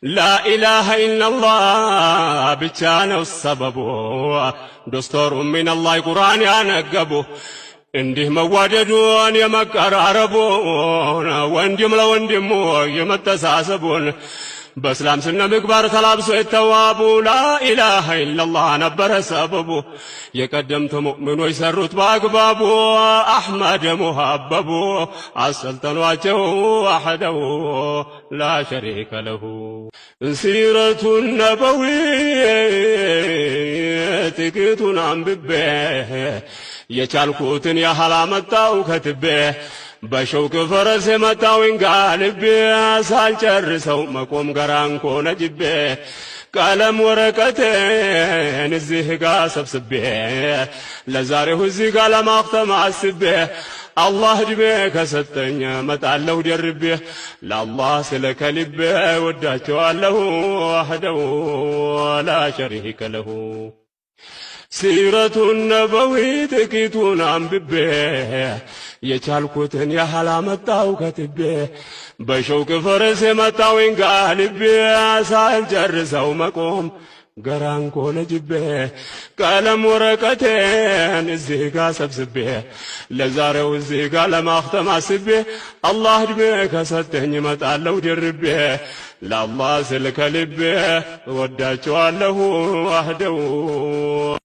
ላኢላሃ ኢለላህ ብቻ ነው ሰበቡ፣ ዶስቶሩ ሚነላህ ቁርአን ያነገቡ፣ እንዲህ መዋደዱን የመቀራረቡን፣ ወንድም ለወንድሙ የመተሳሰቡን፣ በእስላም ስነ ምግባር ተላብሶ የተዋቡ፣ ላኢላሃ ኢለላህ ነበረ ሰበቡ። የቀደምት ሙእሚኖች ሰሩት በአግባቡ፣ አሕመድ ሙሀበቡ አሰልጠኗቸው፣ وحده لا شريك له። ሲረቱ ነበዊ ጥቂቱን አንብቤ የቻልኩትን ያህል አመጣው ከትቤ፣ በሸውቅ ፈረስ የመጣውን ጋልቤ ሳልጨርሰው መቆም ገራንኮ ነጅቤ፣ ቀለም ወረቀቴን እዚህ ጋ ሰብስቤ ለዛሬው እዚህ ጋ ለማክተም አስቤ፣ አላህ ዕድሜ ከሰጠኝ መጣለሁ ደርቤ፣ ለአላህ ስለ ከልቤ ወዳቸዋለሁ፣ وحده لا شريك له። ሲረቱ ነበዊ ጥቂቱን አንብቤ የቻልኩትን ያህል አመጣው ከትቤ፣ በሸውቅ ፈረስ የመጣውን ጋልቤ ሳልጨርሰው መቆም ገራንኮ ነጅቤ፣ ቀለም ወረቀቴን እዚህ ጋ ሰብስቤ ለዛሬው እዚህ ጋ ለማክተም አስቤ፣ አላህ ዕድሜ ከሰጠኝ እመጣለሁ ደርቤ፣ ለአላህ ስል ከልቤ እወዳቸዋለሁ وحده።